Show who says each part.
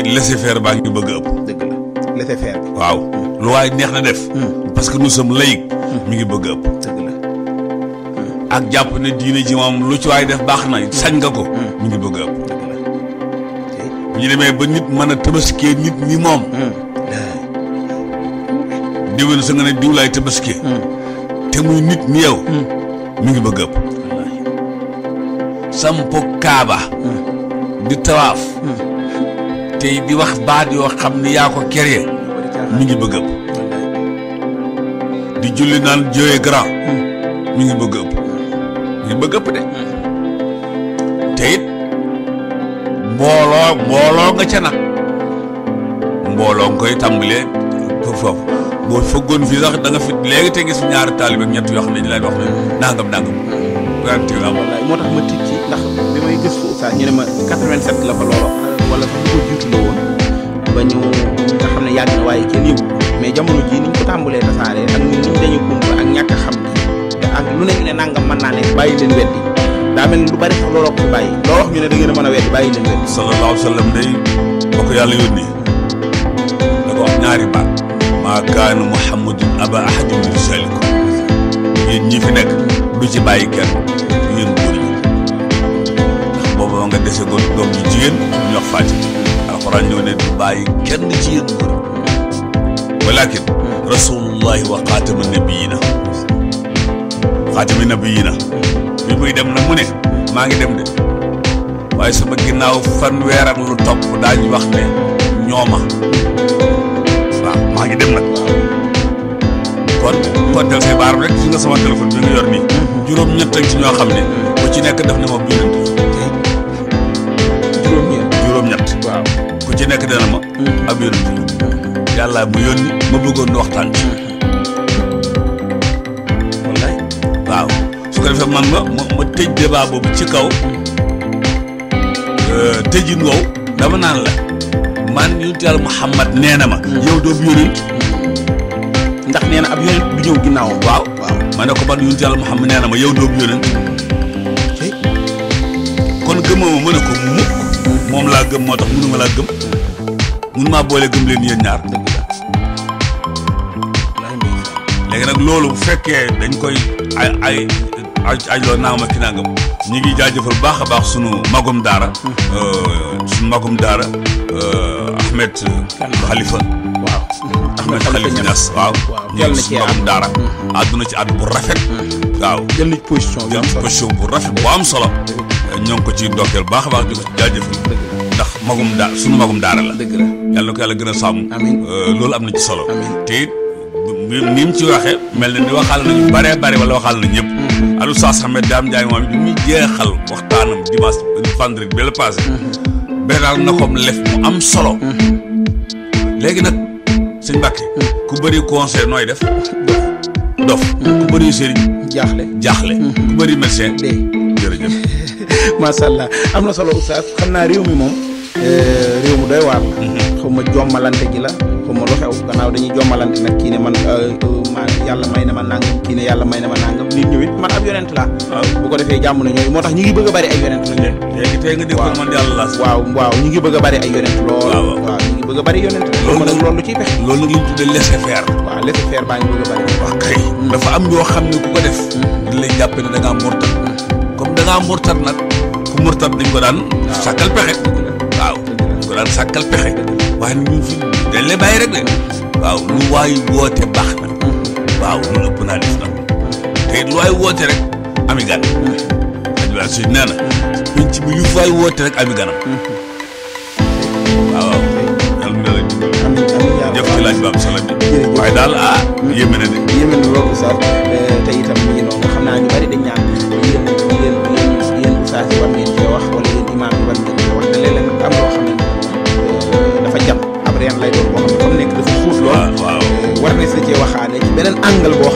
Speaker 1: te laisser faire baa ngi bëgg a ëpp.
Speaker 2: dëgg la laisser faire bi.
Speaker 1: waaw lu waay neex na def. parce que nous sommes laïcs. mi ngi bëgg a ëpp.
Speaker 2: dëgg la.
Speaker 1: ak jàpp ne diine ji moom lu ci waay def baax na sañ nga ko. mi ngi bëgg a ëpp.
Speaker 2: dëgg la.
Speaker 1: bu ñu demee ba nit mën a tabaskee nit ñi moom. déwén sa nga ne diw laay tabaskee. te muy nit ni yow. mi ngi bëgg a ëpp. sampo kaaba. di tawaaf. tey di wax baat yoo xam ne yaa ko keree. mi ngi bëgg a ëpp. di julli naan Dieu grand. mi ngi bëgg a ëpp. mi ngi bëgg a ëpp de. te it mbooloo nga ca nag. mbooloo nga koy tàmbalee pour foofu boo fëggoon fii sax da nga fi léegi te gis ñaari taalibe ak ñett yoo xam ne ñu lay wax ne nangam.
Speaker 2: wallaay moo tax ma tiit ci ndax bi may gëstu oustaz ñu ne ma 87 la fa loolo wala sax ñu ko jiitu la woon ba ñu nga xam ne yàgg na waaye kenn yëgu mais jamono jii niñ ko tàmbalee tasaare ak niñ dañu kumpa ak ñàkk a xam te ak lu ne ñu ne nangam mën naa nekk bàyyi leen weddi daa mel ni lu bari sax looloo ko fi bàyyi loo wax ñu ne da ngeen a mën a weddi bàyyi leen weddi.
Speaker 1: sallallahu alayhi wa sallam day boo ko yàlla yónni da ko wax ñaari baat maa kaana muhammadun aba ahadin min rijaalikum yéen ñi fi nekk du ci bàyyi kenn yéen góor ñi ndax booba nga dese góor doom ji jigéen ñu wax Fatima alxuraan ñëw ne du bàyyi kenn ci yéen góor walakin rasulullahi wa xaatama nabiyina bi muy dem nag mu ne maa ngi dem de waaye sama ginnaaw fanweer ak lu topp daañu wax ne ñooma waaw maa ngi dem nag kon kontel say baaram rek fi nga sama téléphone bi nga yor nii juróom-ñett ak ci ñoo xam ne ku ci nekk def ne moom yónent juróom-ñett waaw ku ci nekk dana ma ab yónent yàlla mu yónni ma bëggoon nu waxtaan ci
Speaker 2: wallaay
Speaker 1: waaw su ko defee man ma tëj débat boobu ci kaw tëjin wow dama naan la man yonent Yàlla Muhammad nee na ma yow doo yónent
Speaker 2: ndax nee na ab yónent du ñëw ginnaawam.
Speaker 1: waaw ma ne ko man yonent Yàlla Muhammad nee na ma yow doo yónent kon gëmoo ma ne ko mukk moom laa gëm moo tax mënu ma laa gëm mënu maa boole gëm leen yéen ñaar léegi nag loolu bu fekkee dañ koy ay loo naam ak ki nangam ñi ngi jaajëfal baax a baax sunu magum daara Ahmed Khalifa
Speaker 2: waaw
Speaker 1: Ahmed Khalifa Niass waaw ñëw sunu magum daara àdduna ci àddu bu rafet waaw
Speaker 2: jël nañ position
Speaker 1: bu rafet bu am solo ñoo ngi ko ci ndokkeel baax a baax di ko ci jaajëfal ndax sunu magum daara la
Speaker 2: dëgg la
Speaker 1: yàlla na ko yàlla gën a sàmm loolu am na ci solo te it ni mu ci waxee mel na ni waxaal nañu bare wala waxaal na ñëpp Aliou Sass Ahmed Dame Ndiaye moom bi muy jeexal waxtaanam dimanche vendredi bi la passé beral na ko lef mu am solo léegi nag sëñ Mbàkke ku bëri conseil nooy def dof ku bëri sëriñ jaaxle ku bëri médecin jërëjëf
Speaker 2: macha allah am na solo oustaz xam naa réew mi moom réew mu doy waar la xaw ma jommalante gi la xaw ma lu xew gannaaw dañuy jommalante nag kii ne man yàlla may na ma nangam kii ne yàlla may na ma nangam nit ñëw it man ab yonent laa bu ko defee jàmm na ñooyu moo tax ñu ngi bëgg a bari ay yonent la
Speaker 1: léegi tey nga dégg ko man yàlla la
Speaker 2: waaw ñu ngi bëgg a bari ay yonent lool waaw ñu ngi bëgg a bari yonent loolu nag loolu ciy pexe
Speaker 1: loolu nag li ñu tuddee laisser faire
Speaker 2: waaw laisser faire baa ngi bëgg a bari
Speaker 1: waaw kay dafa am yoo xam ne ku ko def dañ lay jàppe ne da ngaa murtat comme da ngaa murtat nag ku murtat dañ ko daan sàkkal pexe waaw dañ ko daan sàkkal pexe waaye ñu fi dañ lay bàyyi rek de waaw lu waay woote baax na waaw loolu ëpp naa def nag te lu waay woote rek ami gan ajula si nee na penc bi lu waay woote rek ami ganam waaw yàlla na la jëf ci laaj ba am solo bi waaye daal yéeme na de
Speaker 2: yéeme na loolu oustaz te itam ñu ngi noonu xam naa ñu bari dañ ñaan yéen oustaz yi war ngeen cee wax wala yéen imaam yi war ngeen cee wax te léeg-léeg nag am loo xam ne dafa jam ab reen lay doon boo xam ne fa mu nekk dafa xuus lool war na sa cee waxaane ci beneen angle boo